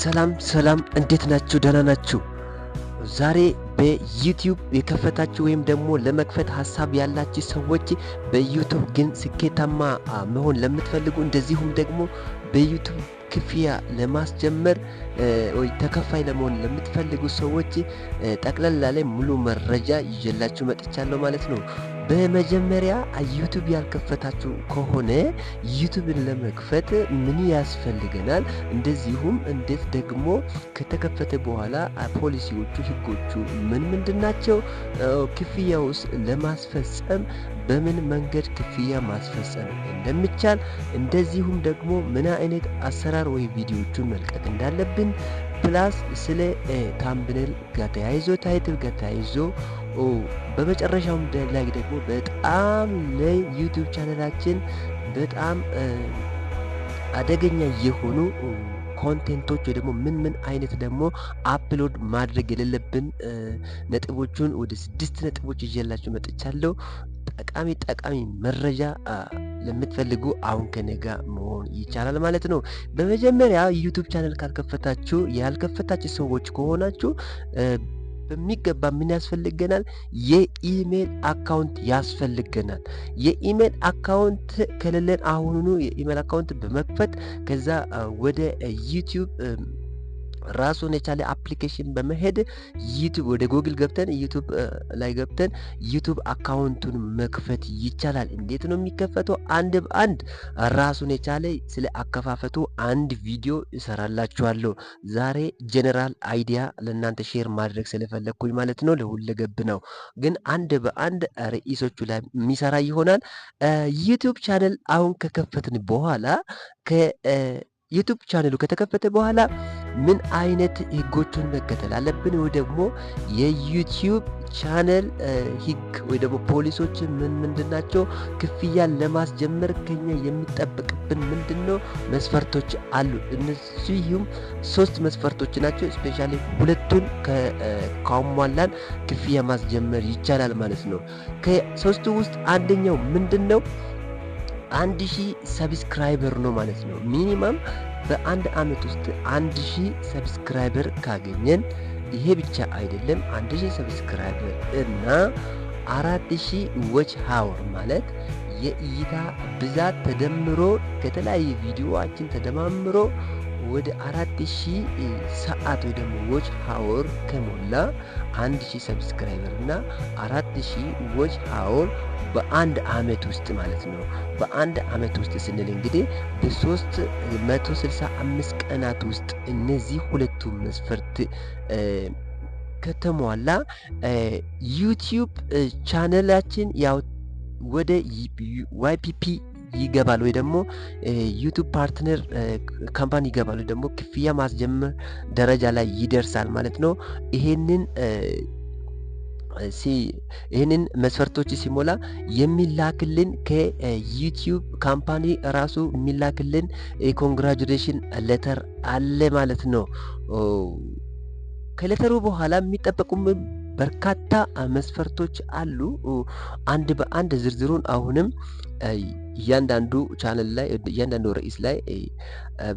ሰላም ሰላም፣ እንዴት ናችሁ? ደህና ናችሁ? ዛሬ በዩቲዩብ የከፈታችሁ ወይም ደግሞ ለመክፈት ሀሳብ ያላችሁ ሰዎች፣ በዩቲዩብ ግን ስኬታማ መሆን ለምትፈልጉ፣ እንደዚሁም ደግሞ በዩቲዩብ ክፍያ ለማስጀመር ወይ ተከፋይ ለመሆን ለምትፈልጉ ሰዎች ጠቅለል ያለ ሙሉ መረጃ ይዤላችሁ መጥቻለሁ ማለት ነው። በመጀመሪያ ዩቲዩብ ያልከፈታችሁ ከሆነ ዩቲዩብን ለመክፈት ምን ያስፈልገናል? እንደዚሁም እንዴት ደግሞ ከተከፈተ በኋላ ፖሊሲዎቹ፣ ህጎቹ ምን ምንድን ናቸው? ክፍያውስ ለማስፈጸም በምን መንገድ ክፍያ ማስፈጸም እንደሚቻል፣ እንደዚሁም ደግሞ ምን አይነት አሰራር ወይ ቪዲዮዎቹን መልቀቅ እንዳለብን፣ plus ስለ thumbnail ጋር ተያይዞ፣ title ጋር ተያይዞ፣ በመጨረሻውም ላይ ደግሞ በጣም ለዩቲዩብ ቻነላችን በጣም አደገኛ የሆኑ content ኦች ወይ ደግሞ ምን ምን አይነት ደግሞ upload ማድረግ የሌለብን ነጥቦቹን ወደ 6 ነጥቦች ይዤላችሁ መጥቻለሁ። ጠቃሚ ጠቃሚ መረጃ ለምትፈልጉ አሁን ከኔ ጋር መሆን ይቻላል ማለት ነው። በመጀመሪያ ዩቲዩብ ቻናል ካልከፈታችሁ፣ ያልከፈታችሁ ሰዎች ከሆናችሁ በሚገባ ምን ያስፈልገናል? የ email account ያስፈልገናል። የ email account ከሌለን አሁኑኑ የ email account በመክፈት ከዛ ወደ ዩቲዩብ ራሱን የቻለ application በመሄድ ዩቲዩብ ወደ ጉግል ገብተን፣ ዩቲዩብ ላይ ገብተን ዩቲዩብ account ኡን መክፈት ይቻላል። እንዴት ነው የሚከፈተው? አንድ በአንድ ራሱን የቻለ ስለ አከፋፈቱ አንድ ቪዲዮ እሰራላችኋለሁ። ዛሬ general idea ለእናንተ share ማድረግ ስለፈለግኩኝ ማለት ነው። ለሁለገብ ነው፣ ግን አንድ በአንድ ርዕሶቹ ላይ የሚሰራ ይሆናል። ዩቲዩብ ቻነል አሁን ከከፈትን በኋላ፣ ዩቲዩብ ቻነሉ ከተከፈተ በኋላ ምን አይነት ህጎቹን መከተል አለብን? ወይ ደግሞ የዩቲዩብ ቻነል ህግ ወይ ደግሞ ፖሊሲዎች ምን ምንድን ናቸው? ክፍያን ለማስጀመር ከኛ የሚጠበቅብን ምንድን ነው? መስፈርቶች አሉ። እነዚህም ሶስት መስፈርቶች ናቸው። Specially ሁለቱን ካሟላን ክፍያ ማስጀመር ይቻላል ማለት ነው። ከሶስቱ ውስጥ አንደኛው ምንድን ነው? 1000 subscriber ነው ማለት ነው። Minimum በአንድ አመት ውስጥ 1000 subscriber ካገኘን፣ ይሄ ብቻ አይደለም፣ 1000 subscriber እና 4000 watch hour ማለት የእይታ ብዛት ተደምሮ፣ ከተለያየ ቪዲዮዋችን ተደማምሮ ወደ 4000 ሰዓት ወይ ደግሞ watch hour ከሞላ፣ 1000 subscriber እና 4000 watch hour በአንድ አመት ውስጥ ማለት ነው። በአንድ አመት ውስጥ ስንል እንግዲህ በ365 ቀናት ውስጥ እነዚህ ሁለቱ መስፈርት ከተሟላ ዩቲዩብ ቻነላችን ያው ወደ YPP ይገባል ወይ ደግሞ ዩቲዩብ partner company ይገባል ወይ ደግሞ ክፍያ ማስጀመር ደረጃ ላይ ይደርሳል ማለት ነው። ይህንን መስፈርቶች ሲሞላ የሚላክልን፣ ከዩቲዩብ company ራሱ የሚላክልን congratulation letter አለ ማለት ነው። ከ letter ኡ በኋላ የሚጠበቁ በርካታ መስፈርቶች አሉ። አንድ በአንድ ዝርዝሩን አሁንም እያንዳንዱ ቻነል ላይ፣ እያንዳንዱ ርዕስ ላይ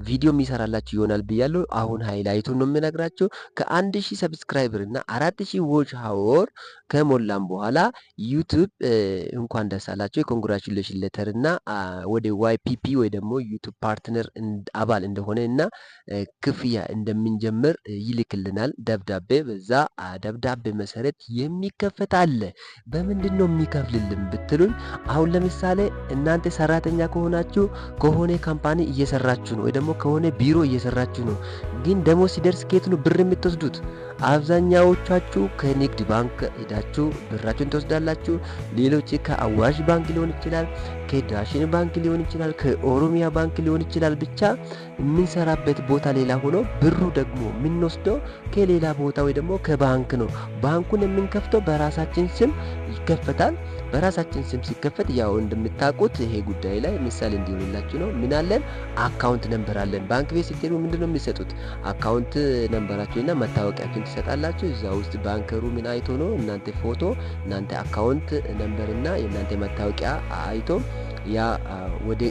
ቪዲዮ የሚሰራላችሁ ይሆናል ብያለሁ። አሁን highlight ኡን ነው የምነግራችሁ። ከ1000 subscriber እና 4000 watch hour ከሞላም በኋላ ዩቲዩብ እንኳን ደስ አላችሁ የ congratulation letter እና ወደ YPP ወይ ደግሞ ዩቲዩብ partner አባል እንደሆነ እና ክፍያ እንደምንጀምር ይልክልናል ደብዳቤ። በዛ ደብዳቤ መሰረት የሚከፈት አለ። በምንድን ነው የሚከፍልልን ብትሉኝ፣ አሁን ለምሳሌ እናንተ ሰራተኛ ከሆናችሁ ከሆነ company እየሰራችሁ ነው ወይ ደግሞ ከሆነ ቢሮ እየሰራችሁ ነው። ግን ደሞዝ ሲደርስ ከየት ነው ብር የምትወስዱት? አብዛኛዎቻችሁ ከንግድ ባንክ ሄዳችሁ ብራችሁን ትወስዳላችሁ። ሌሎች ከአዋሽ ባንክ ሊሆን ይችላል፣ ከዳሽን ባንክ ሊሆን ይችላል፣ ከኦሮሚያ ባንክ ሊሆን ይችላል። ብቻ የምንሰራበት ቦታ ሌላ ሆኖ ብሩ ደግሞ የምንወስደው ከሌላ ቦታ ወይ ደግሞ ከባንክ ነው። ባንኩን የምንከፍተው በራሳችን ስም ይከፈታል። በራሳችን ስም ሲከፈት ያው እንደምታውቁት፣ ይሄ ጉዳይ ላይ ምሳሌ እንዲሆንላችሁ ነው። ምን አለን? Account number አለን። ባንክ ቤት ስትሄዱ ምንድነው የሚሰጡት? Account number ኣችሁና መታወቂያችሁን ትሰጣላችሁ። እዛ ውስጥ banker ኡ ምን አይቶ ነው? እናንተ ፎቶ፣ እናንተ account number እና የእናንተ መታወቂያ አይቶ ያ ወደ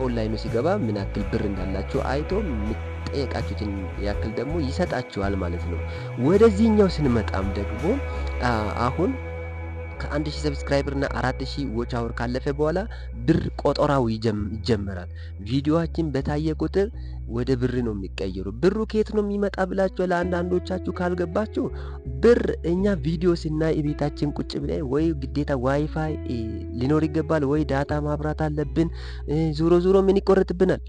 ኦንላይኑ ሲገባ ምን ያክል ብር እንዳላችሁ አይቶ የምትጠየቃችሁትን ያክል ደግሞ ይሰጣችኋል ማለት ነው። ወደዚህኛው ስንመጣም ደግሞ አሁን ከ1000 subscriber እና 4000 watch hour ካለፈ በኋላ ብር ቆጠራው ይጀመራል። ቪዲዮአችን በታየ ቁጥር ወደ ብር ነው የሚቀየሩ። ብሩ ከየት ነው የሚመጣ ብላችሁ ለአንዳንዶቻችሁ ካልገባችሁ፣ ብር እኛ ቪዲዮ ስናይ ቤታችን ቁጭ ብለን ወይ ግዴታ ዋይፋይ ሊኖር ይገባል ወይ data ማብራት አለብን። ዞሮ ዞሮ ምን ይቆረጥብናል?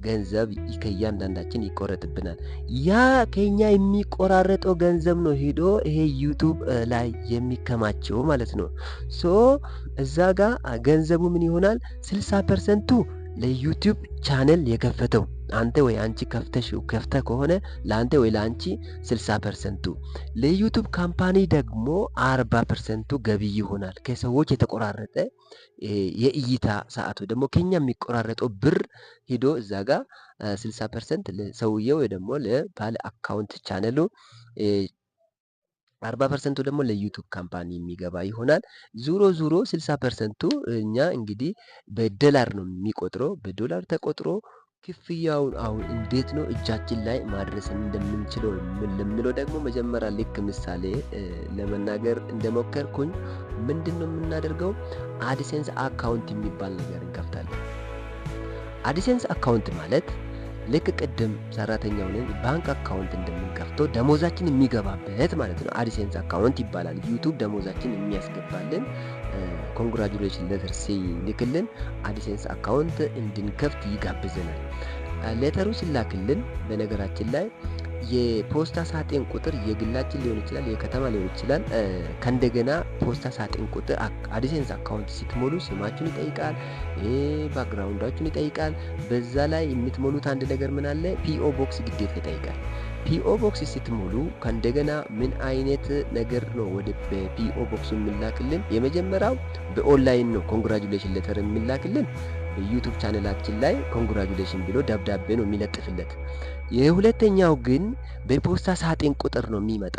ገንዘብ ከእያንዳንዳችን ይቆረጥብናል። ያ ከኛ የሚቆራረጠው ገንዘብ ነው ሄዶ ይሄ YouTube ላይ የሚከማቸው ማለት ነው። So እዛ ጋ ገንዘቡ ምን ይሆናል? 60% ቱ ለ YouTube channel የከፈተው፣ አንተ ወይ አንቺ ከፍተሽ ከፍተ ከሆነ ለአንተ ወይ ለአንቺ 60% ቱ፣ ለ YouTube company ደግሞ 40% ቱ ገቢ ይሆናል። ከሰዎች የተቆራረጠ የእይታ ሰዓቱ ደግሞ ከኛ የሚቆራረጠው ብር ሂዶ እዛ ጋ 60% ለሰውየው ወይ ደግሞ ለባለ account channel ኡ፣ 40% ቱ ደግሞ ለ YouTube company የሚገባ ይሆናል። ዙሮ ዙሮ 60% ቱ እኛ እንግዲህ በዶላር ነው የሚቆጥረው። በዶላር ተቆጥሮ ክፍያውን አሁን እንዴት ነው እጃችን ላይ ማድረስ እንደምንችለው ለሚለው ደግሞ መጀመሪያ ልክ ምሳሌ ለመናገር እንደሞከርኩኝ ምንድን ነው የምናደርገው? AdSense account የሚባል ነገር እንከፍታለን። AdSense account ማለት ልክ ቅድም ሰራተኛ ሆነን ባንክ account እንደምንከፍተው ደሞዛችን የሚገባበት ማለት ነው። AdSense account ይባላል። YouTube ደሞዛችን የሚያስገባልን፣ congratulation letter ሲልክልን AdSense account እንድንከፍት ይጋብዘናል። Letter ኡ ሲላክልን በነገራችን ላይ የፖስታ ሳጥን ቁጥር የግላችን ሊሆን ይችላል፣ የከተማ ሊሆን ይችላል። ከእንደገና ፖስታ ሳጥን ቁጥር AdSense account ስትሞሉ ስማችሁን ይጠይቃል፣ background ኣችሁን ይጠይቃል። በዛ ላይ የምትሞሉት አንድ ነገር ምን አለ? P.O. Box ግዴታ ይጠይቃል። P.O. Box ስትሞሉ ከእንደገና ምን አይነት ነገር ነው ወደ በ P.O. Box ኡ የሚላክልን? የመጀመሪያው በኦንላይን ነው congratulation letter የሚላክልን፣ በ YouTube channel ኣችን ላይ congratulation ብሎ ደብዳቤ ነው የሚለጥፍለት። የሁለተኛው ግን በፖስታ ሳጥን ቁጥር ነው የሚመጣ።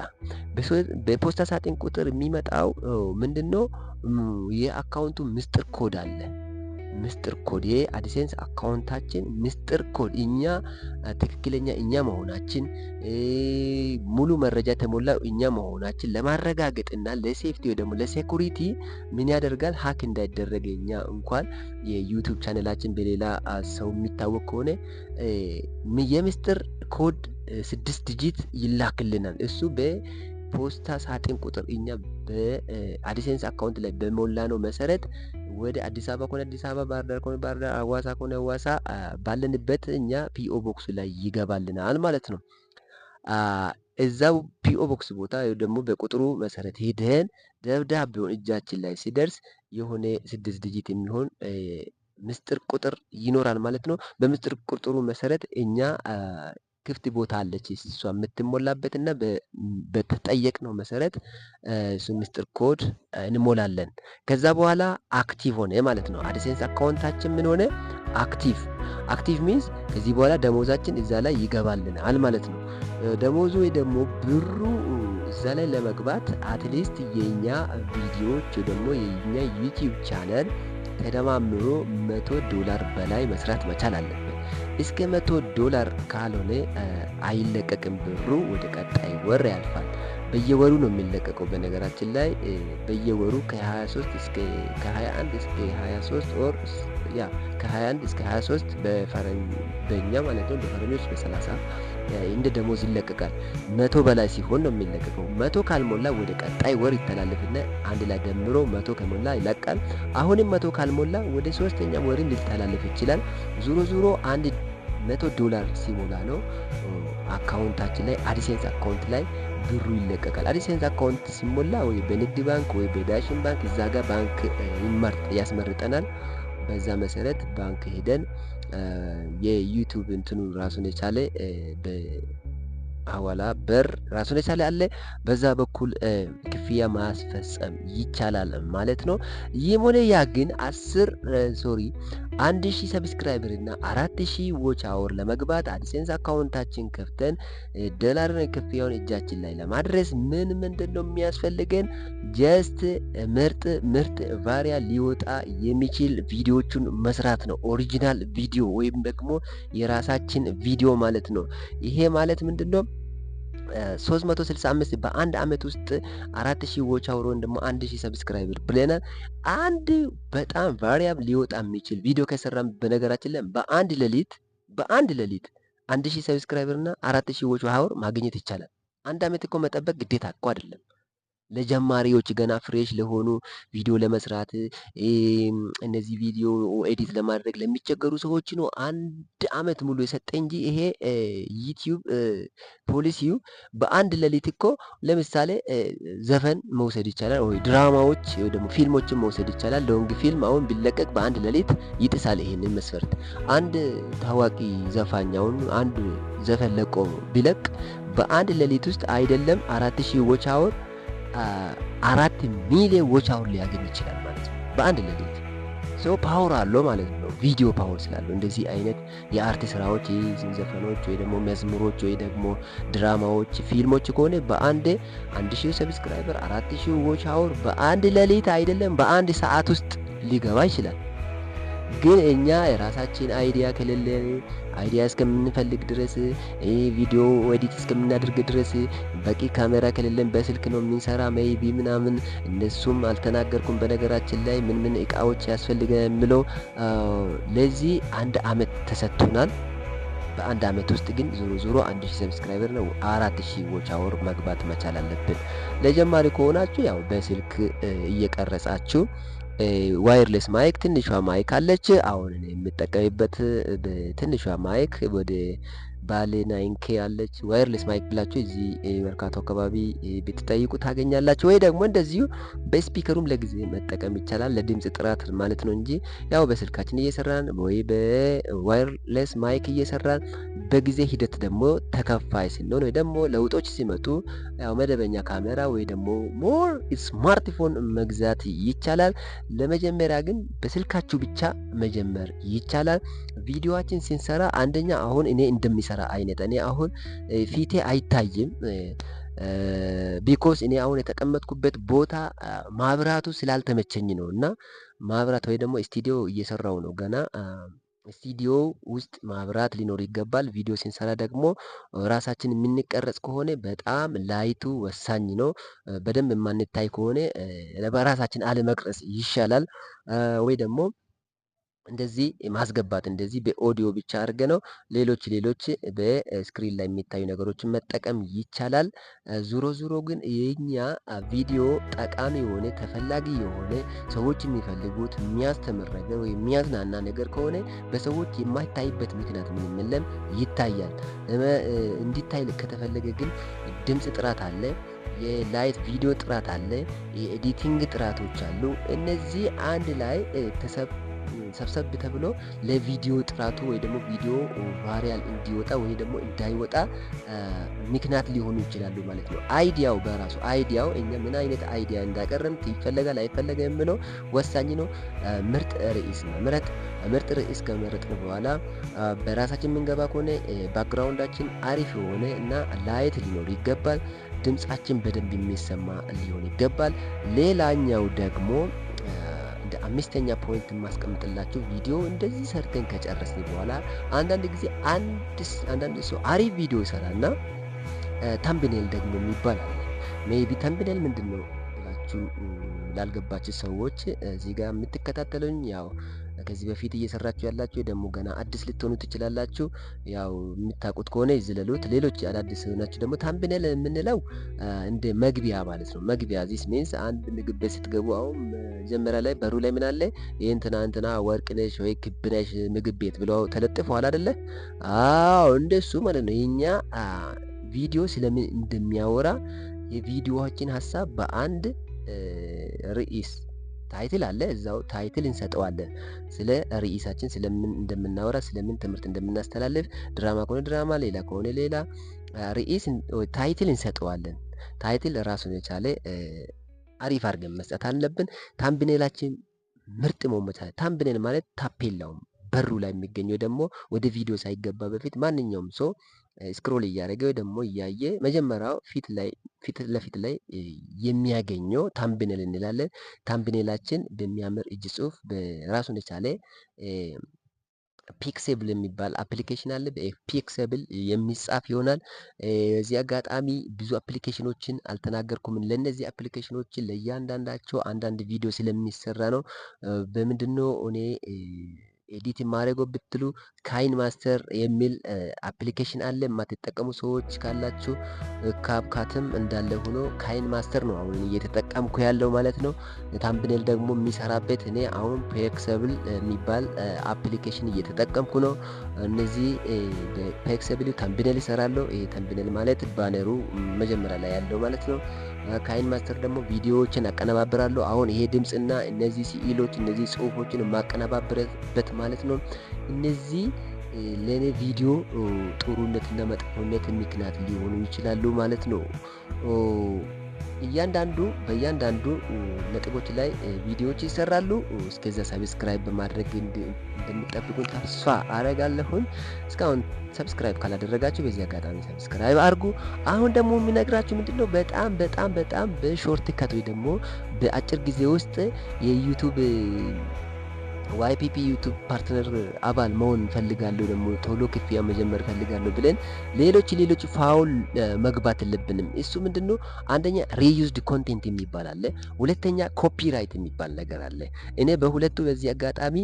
በፖስታ ሳጥን ቁጥር የሚመጣው ምንድን ነው? የ account ኡ ምስጢር ኮድ አለ። ምስጢር ኮድ፣ የ AdSense account ኣችን ምስጢር ኮድ፣ እኛ ትክክለኛ እኛ መሆናችን፣ ሙሉ መረጃ የተሞላው እኛ መሆናችን ለማረጋገጥ እና ለ safety ወይ ደግሞ ለ security ምን ያደርጋል? Hack እንዳይደረግ፣ እኛ እንኳን የ YouTube channel ኣችን በሌላ ሰው የሚታወቅ ከሆነ የምስጢር ኮድ 6 digit ይላክልናል። እሱ በፖስታ ሳጥን ቁጥር እኛ በ AdSense account ላይ በሞላነው መሰረት ወደ አዲስ አበባ ከሆነ አዲስ አበባ፣ ባህር ዳር ከሆነ ባህር ዳር፣ ሐዋሳ ከሆነ ሐዋሳ፣ ባለንበት እኛ P.O. Box ኡ ላይ ይገባልናል ማለት ነው። እዛው P.O. Box ቦታ ደግሞ በቁጥሩ መሰረት ሄደን ደብዳቤውን እጃችን ላይ ሲደርስ የሆነ 6 digit የሚሆን ምስጢር ቁጥር ይኖራል ማለት ነው። በምስጢር ቁጥሩ መሰረት እኛ ክፍት ቦታ አለች፣ እሷ የምትሞላበትና በተጠየቅነው መሰረት እሱ ምስጢር ኮድ እንሞላለን። ከዛ በኋላ active ሆነ ማለት ነው። AdSense account ኣችን ምን ሆነ? Active። Active means ከዚህ በኋላ ደሞዛችን እዛ ላይ ይገባልናል ማለት ነው። ደሞዙ ወይ ደግሞ ብሩ እዛ ላይ ለመግባት at least የኛ ቪዲዮዎች ደግሞ የኛ YouTube channel ተደማምሮ $100 በላይ መስራት መቻል አለብን። እስከ $100 ካልሆነ አይለቀቅም ብሩ፣ ወደ ቀጣይ ወር ያልፋል። በየወሩ ነው የሚለቀቀው። በነገራችን ላይ በየወሩ ከ23 እስከ ከ21 እስከ 23 ወር፣ ያ ከ21 እስከ 23 በእኛ ማለት ነው፣ በፈረንጆች በ30 እንደ ደሞዝ ይለቀቃል። 100 በላይ ሲሆን ነው የሚለቀቀው። 100 ካልሞላ ወደ ቀጣይ ወር ይተላለፍና አንድ ላይ ደምሮ 100 ከሞላ ይለቃል። አሁንም 100 ካልሞላ ወደ ሶስተኛ ወርም ሊተላለፍ ይችላል። ዙሮ ዙሮ $100 ሲሞላ ነው account ኣችን ላይ፣ AdSense account ላይ ብሩ ይለቀቃል። AdSense account ሲሞላ ወይ በንግድ ባንክ ወይ በዳሽን ባንክ፣ እዛ ጋር ባንክ ይመርጥ ያስመርጠናል። በዛ መሰረት ባንክ ሄደን የ YouTube እንትኑ ራሱን የቻለ በሐዋላ በር ራሱን የቻለ አለ። በዛ በኩል ክፍያ ማስፈጸም ይቻላል ማለት ነው። ይህም ሆነ ያ ግን 10፣ sorry፣ 1000 subscriber እና 4000 watch hour ለመግባት፣ AdSense account ኣችን ከፍተን ዶላር ክፍያውን እጃችን ላይ ለማድረስ ምን ምንድን ነው የሚያስፈልገን? Just ምርጥ ምርጥ viral ሊወጣ የሚችል ቪዲዮዎቹን መስራት ነው። Original ቪዲዮ ወይም ደግሞ የራሳችን ቪዲዮ ማለት ነው። ይሄ ማለት ምንድን ነው? 365 በአንድ አመት ውስጥ 4000 watch hour ወይም ደግሞ 1000 subscriber ብለናል። አንድ በጣም viral ሊወጣ የሚችል ቪዲዮ ከሰራን በነገራችን ላይ በአንድ ሌሊት 1000 subscriber እና 4000 watch hour ማግኘት ይቻላል። አንድ አመት እኮ መጠበቅ ግዴታ እኮ አይደለም። ለጀማሪዎች፣ ገና fresh ለሆኑ፣ ቪዲዮ ለመስራት፣ እነዚህ ቪዲዮ edit ለማድረግ ለሚቸገሩ ሰዎች ነው አንድ አመት ሙሉ የሰጠ እንጂ ይሄ YouTube ፖሊሲው በአንድ ሌሊት እኮ ለምሳሌ ዘፈን መውሰድ ይቻላል ወይ ድራማዎች ወይ ደግሞ ፊልሞችን መውሰድ ይቻላል። Long ፊልም አሁን ቢለቀቅ በአንድ ሌሊት ይጥሳል ይሄንን መስፈርት። አንድ ታዋቂ ዘፋኝ አሁን አንድ ዘፈን ለቆ ቢለቅ በአንድ ሌሊት ውስጥ አይደለም 4000 watch hour፣ 4 ሚሊዮን watch hour ሊያገኝ ይችላል ማለት ነው በአንድ ሌሊት። So power አለው ማለት ነው። ቪዲዮ power ስላለው እንደዚህ አይነት የ art ስራዎች፣ ዘፈኖች ወይ ደግሞ መዝሙሮች ወይ ደግሞ ድራማዎች፣ ፊልሞች ከሆነ በአንድ 1000 subscriber፣ 4000 watch hour በአንድ ሌሊት አይደለም በአንድ ሰዓት ውስጥ ሊገባ ይችላል። ግን እኛ የራሳችን idea ከሌለን፣ idea እስከምንፈልግ ድረስ፣ ቪዲዮ edit እስከምናደርግ ድረስ፣ በቂ ካሜራ ከሌለን፣ በስልክ ነው የምንሰራ maybe ምናምን፣ እነሱም አልተናገርኩም። በነገራችን ላይ ምን ምን እቃዎች ያስፈልገናል የሚለው ለዚህ አንድ አመት ተሰጥቶናል። በአንድ አመት ውስጥ ግን ዞሮ ዞሮ 1000 subscriber ነው 4000 watch hour መግባት መቻል አለብን። ለጀማሪ ከሆናችሁ ያው በስልክ እየቀረጻችሁ wireless mic፣ ትንሿ mic አለች። አሁን እኔ የምጠቀምበት ትንሿ mic ወደ ባለ 9K አለች። Wireless mic ብላችሁ እዚህ መርካቶ አካባቢ ብትጠይቁ ታገኛላችሁ። ወይ ደግሞ እንደዚሁ በ speaker ኡም ለጊዜ መጠቀም ይቻላል፣ ለድምጽ ጥራት ማለት ነው እንጂ ያው በስልካችን እየሰራን ወይ በ wireless mic እየሰራን በጊዜ ሂደት ደግሞ ተከፋይ ስንሆን ወይ ደግሞ ለውጦች ሲመጡ ያው መደበኛ ካሜራ ወይ ደግሞ more smartphone መግዛት ይቻላል። ለመጀመሪያ ግን በስልካችሁ ብቻ መጀመር ይቻላል። ቪዲዮአችን ስንሰራ አንደኛ አሁን እኔ እንደሚሰራ አይነት፣ እኔ አሁን ፊቴ አይታይም። Because እኔ አሁን የተቀመጥኩበት ቦታ ማብራቱ ስላልተመቸኝ ነው እና ማብራት ወይ ደግሞ ስቱዲዮ እየሰራው ነው ገና፣ ስቱዲዮ ውስጥ ማብራት ሊኖር ይገባል። ቪዲዮ ስንሰራ ደግሞ ራሳችን የምንቀረጽ ከሆነ በጣም light ኡ ወሳኝ ነው። በደንብ የማንታይ ከሆነ በራሳችን አለመቅረጽ ይሻላል። ወይ ደግሞ እንደዚህ ማስገባት፣ እንደዚህ በኦዲዮ ብቻ አድርገነው ሌሎች ሌሎች በ screen ላይ የሚታዩ ነገሮችን መጠቀም ይቻላል። ዞሮ ዞሮ ግን የኛ ቪዲዮ ጠቃሚ የሆነ፣ ተፈላጊ የሆነ፣ ሰዎች የሚፈልጉት፣ የሚያስተምር ነገር ወይ የሚያዝናና ነገር ከሆነ በሰዎች የማይታይበት ምክንያት ምንም የለም፣ ይታያል። እንዲታይ ከተፈለገ ግን ድምጽ ጥራት አለ፣ የ light ቪዲዮ ጥራት አለ፣ የ editing ጥራቶች አሉ። እነዚህ አንድ ላይ ሰብሰብ ተብሎ ለቪዲዮ ጥራቱ ወይ ደግሞ ቪዲዮ viral እንዲወጣ ወይ ደግሞ እንዳይወጣ ምክንያት ሊሆኑ ይችላሉ ማለት ነው። Idea ው በራሱ idea ው እኛ ምን አይነት idea እንዳቀረብን ይፈለጋል አይፈለግም የሚለው ወሳኝ ነው። ምርጥ ርዕስ መምረጥ፣ ምርጥ ርዕስ ከመረጥን በኋላ በራሳችን የምንገባ ከሆነ background ኣችን አሪፍ የሆነ እና light ሊኖር ይገባል። ድምፃችን በደንብ የሚሰማ ሊሆን ይገባል። ሌላኛው ደግሞ እንደ አምስተኛ point የማስቀምጥላችሁ ቪዲዮ እንደዚህ ሰርተን ከጨረስን በኋላ አንዳንድ ጊዜ አንዳንድ ሰው አሪፍ ቪዲዮ ይሰራና thumbnail ደግሞ የሚባል አለ። Maybe thumbnail ምንድን ነው ብላችሁ ላልገባችሁ ሰዎች፣ እዚህ ጋር የምትከታተሉኝ ያው ከዚህ በፊት እየሰራችሁ ያላችሁ ደግሞ ገና አዲስ ልትሆኑ ትችላላችሁ። ያው የምታውቁት ከሆነ ይዝለሉት። ሌሎች አዳዲስ ሆናችሁ ደግሞ thumbnail የምንለው እንደ መግቢያ ማለት ነው። መግቢያ፣ this means አንድ ምግብ ቤት ስትገቡ አሁን መጀመሪያ ላይ በሩ ላይ ምን አለ? ይህ እንትና እንትና ወርቅነሽ ወይ ክብነሽ ምግብ ቤት ብለው ተለጥፈዋል አይደለ? አዎ፣ እንደሱ ማለት ነው። የኛ ቪዲዮ ስለምን እንደሚያወራ የቪዲዮዎችን ሀሳብ በአንድ ርዕስ title አለ፣ እዛው title እንሰጠዋለን። ስለ ርዕሳችን ስለምን እንደምናወራ፣ ስለምን ትምህርት እንደምናስተላልፍ፣ ድራማ ከሆነ ድራማ፣ ሌላ ከሆነ ሌላ ርዕስ title እንሰጠዋለን። Title ራሱን የቻለ አሪፍ አድርገን መስጠት አለብን። Thumbnail ኣችን ምርጥ መሆን መቻል። Thumbnail ማለት ታፔላው በሩ ላይ የሚገኘው ደግሞ ወደ ቪዲዮ ሳይገባ በፊት ማንኛውም ሰው scroll እያደረገ ወይ ደግሞ እያየ መጀመሪያው ፊት ላይ ፊት ለፊት ላይ የሚያገኘው thumbnail እንላለን። Thumbnail ኣችን በሚያምር እጅ ጽሁፍ በራሱን የቻለ Pexels የሚባል application አለ። በ Pexels የሚጻፍ ይሆናል። በዚህ አጋጣሚ ብዙ application ኖችን አልተናገርኩም። ለእነዚህ application ኖችን ለእያንዳንዳቸው አንዳንድ ቪዲዮ ስለሚሰራ ነው። በምንድነው እኔ edit የማደርገው ብትሉ KineMaster የሚል application አለ። የማትጠቀሙ ሰዎች ካላችሁ CapCut ም እንዳለ ሆኖ KineMaster ነው አሁን እየተጠቀምኩ ያለው ማለት ነው። Thumbnail ደግሞ የሚሰራበት እኔ አሁን Pexels የሚባል application እየተጠቀምኩ ነው። እነዚህ Pexels thumbnail ይሰራለሁ። ይሄ thumbnail ማለት banner ኡ መጀመሪያ ላይ ያለው ማለት ነው። KineMaster ደግሞ ቪዲዮዎችን አቀነባብራለሁ። አሁን ይሄ ድምፅና እነዚህ ስዕሎች እነዚህ ጽሁፎችን የማቀነባብርበት ማለት ነው። እነዚህ ለእኔ ቪዲዮ ጥሩነትና መጥፎነት ምክንያት ሊሆኑ ይችላሉ ማለት ነው። እያንዳንዱ በእያንዳንዱ ነጥቦች ላይ ቪዲዮዎች ይሰራሉ። እስከዛ subscribe በማድረግ እንደምጠብቁን ተስፋ አረጋለሁኝ። እስካሁን subscribe ካላደረጋችሁ በዚህ አጋጣሚ subscribe አድርጉ። አሁን ደግሞ የሚነግራችሁ ምንድነው? በጣም በጣም በጣም በ short cut ወይ ደግሞ በአጭር ጊዜ ውስጥ የ YouTube YPP YouTube partner አባል መሆን እፈልጋለሁ፣ ደግሞ ቶሎ ክፍያ መጀመር እፈልጋለሁ ብለን ሌሎች ሌሎች foul መግባት የለብንም። እሱ ምንድነው? አንደኛ reused content የሚባል አለ። ሁለተኛ copyright የሚባል ነገር አለ። እኔ በሁለቱ በዚህ አጋጣሚ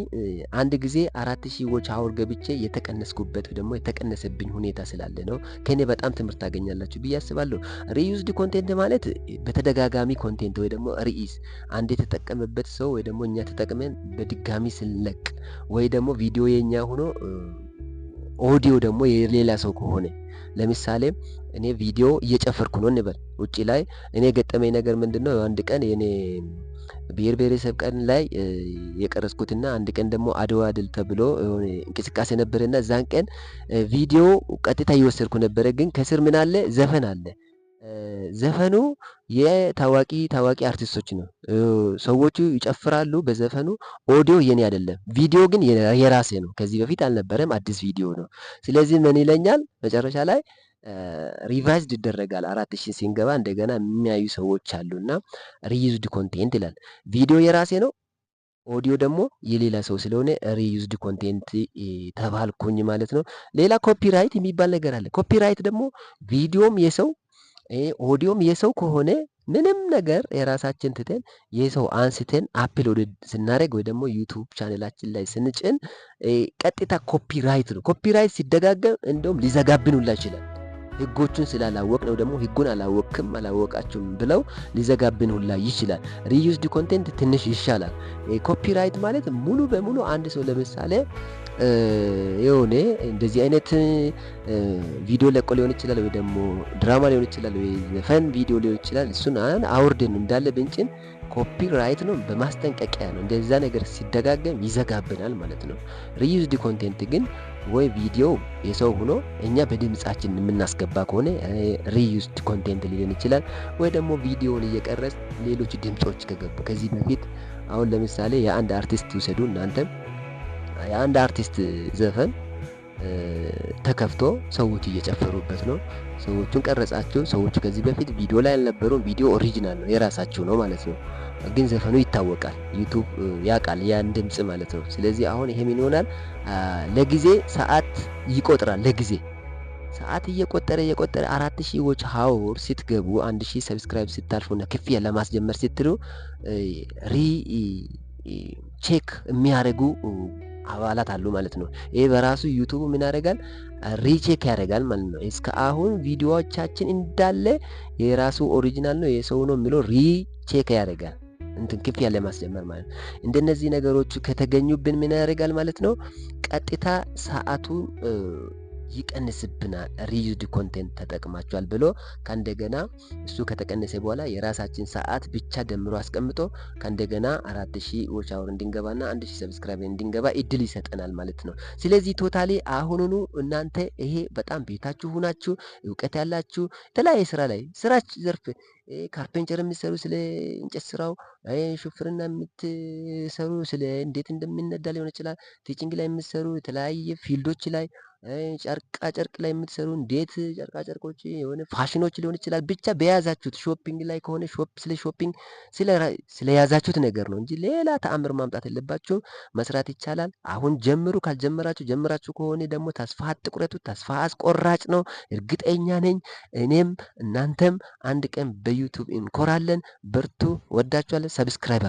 አንድ ጊዜ 4000 watch hour ገብቼ የተቀነስኩበት ደግሞ የተቀነሰብኝ ሁኔታ ስላለ ነው። ከኔ በጣም ትምህርት ታገኛላችሁ ብዬ አስባለሁ። Reused content ማለት በተደጋጋሚ content ወይ ደግሞ reuse አንድ የተጠቀመበት ሰው ወይ ደግሞ እኛ ተጠቅመን በድጋሚ ስንለቅ ወይ ደግሞ ቪዲዮ የኛ ሆኖ ኦዲዮ ደግሞ የሌላ ሰው ከሆነ፣ ለምሳሌ እኔ ቪዲዮ እየጨፈርኩ ነው እንበል፣ ውጪ ላይ እኔ የገጠመኝ ነገር ምንድነው? አንድ ቀን የኔ ብሔር ብሔረሰብ ቀን ላይ የቀረጽኩትና አንድ ቀን ደግሞ አድዋ ድል ተብሎ የሆነ እንቅስቃሴ ነበረና እዛን ቀን ቪዲዮ ቀጥታ እየወሰድኩ ነበረ። ግን ከስር ምን አለ? ዘፈን አለ። ዘፈኑ የታዋቂ ታዋቂ አርቲስቶች ነው። ሰዎቹ ይጨፍራሉ በዘፈኑ። ኦዲዮ የኔ አይደለም፣ ቪዲዮ ግን የራሴ ነው። ከዚህ በፊት አልነበረም፣ አዲስ ቪዲዮ ነው። ስለዚህ ምን ይለኛል መጨረሻ ላይ? Revised ይደረጋል። 4000 ሲንገባ እንደገና የሚያዩ ሰዎች አሉና reused content ይላል። ቪዲዮ የራሴ ነው፣ ኦዲዮ ደግሞ የሌላ ሰው ስለሆነ reused content ተባልኩኝ ማለት ነው። ሌላ copyright የሚባል ነገር አለ። Copyright ደግሞ ቪዲዮም የሰው ኦዲዮም የሰው ከሆነ ምንም ነገር የራሳችን ትተን የሰው አንስተን upload ስናደርግ ወይ ደግሞ YouTube channel ኣችን ላይ ስንጭን ቀጥታ copyright ነው። Copyright ሲደጋገም እንደውም ሊዘጋብን ሁላ ይችላል። ህጎቹን ስላላወቅ ነው ደግሞ ህጉን አላወቅም አላወቃችሁም ብለው ሊዘጋብን ሁላ ይችላል። Reused content ትንሽ ይሻላል። Copyright ማለት ሙሉ በሙሉ አንድ ሰው ለምሳሌ የሆነ እንደዚህ አይነት ቪዲዮ ለቆ ሊሆን ይችላል፣ ወይ ደግሞ ድራማ ሊሆን ይችላል፣ ወይ ዘፈን ቪዲዮ ሊሆን ይችላል። እሱን አውርደን እንዳለ ብንጭን copyright ነው፣ በማስጠንቀቂያ ነው። እንደዛ ነገር ሲደጋገም ይዘጋብናል ማለት ነው። Reused content ግን ወይ ቪዲዮ የሰው ሆኖ እኛ በድምጻችን የምናስገባ ከሆነ reused content ሊሆን ይችላል። ወይ ደግሞ ቪዲዮውን እየቀረጽ ሌሎች ድምጾች ከገቡ፣ ከዚህ በፊት አሁን ለምሳሌ የአንድ አርቲስት ውሰዱ እናንተም፣ የአንድ አርቲስት ዘፈን ተከፍቶ ሰዎች እየጨፈሩበት ነው። ሰዎቹን ቀረጻችሁ። ሰዎቹ ከዚህ በፊት ቪዲዮ ላይ አልነበሩም። ቪዲዮ original ነው፣ የራሳችሁ ነው ማለት ነው። ግን ዘፈኑ ይታወቃል፣ YouTube ያውቃል ያን ድምጽ ማለት ነው። ስለዚህ አሁን ይሄ ምን ይሆናል? ለጊዜ ሰዓት ይቆጥራል። ለጊዜ ሰዓት እየቆጠረ እየቆጠረ 4000 watch hour ስትገቡ፣ 1000 subscribe ስታልፉና ክፍያ ለማስጀመር ስትሉ recheck የሚያደርጉ አባላት አሉ ማለት ነው። ይሄ በራሱ YouTube ምን ያደርጋል? Recheck ያደርጋል ማለት ነው። እስከ አሁን ቪዲዮዎቻችን እንዳለ የራሱ original ነው የሰው ነው የሚለው recheck ያደርጋል። እንትን ክፍያ ለማስጀመር ማለት ነው። እንደነዚህ ነገሮች ከተገኙብን ምን ያደርጋል ማለት ነው? ቀጥታ ሰዓቱን ይቀንስብናል። Reused content ተጠቅማችኋል ብሎ ከእንደገና እሱ ከተቀነሰ በኋላ የራሳችን ሰዓት ብቻ ደምሮ አስቀምጦ ከእንደገና 4000 watch hour እንድንገባና 1000 subscribe እንድንገባ እድል ይሰጠናል ማለት ነው። ስለዚህ totally አሁኑኑ እናንተ ይሄ በጣም ቤታችሁ ሁናችሁ እውቀት ያላችሁ የተለያየ ስራ ላይ ስራ ዘርፍ Carpenter የምትሰሩ ስለ እንጨት ስራው፣ ሹፍርና የምትሰሩ ስለ እንዴት እንደሚነዳ ሊሆን ይችላል። Teaching ላይ የምትሰሩ፣ የተለያየ field ኦች ላይ፣ ጨርቃ ጨርቅ ላይ የምትሰሩ፣ እንዴት ጨርቃ ጨርቆች የሆነ ፋሽኖች ሊሆን ይችላል። ብቻ በያዛችሁት shopping ላይ ከሆነ shop ስለ shopping ስለያዛችሁት ነገር ነው እንጂ ሌላ ተአምር ማምጣት የለባችሁም። መስራት ይቻላል። አሁን ጀምሩ። ካልጀመራችሁ፣ ጀምራችሁ ከሆነ ደግሞ ተስፋ አትቁረጡ። ተስፋ አስቆራጭ ነው፣ እርግጠኛ ነኝ። እኔም እናንተም አንድ ቀን በ YouTube እንኮራለን። በርቱ። ወዳችኋለሁ። Subscribe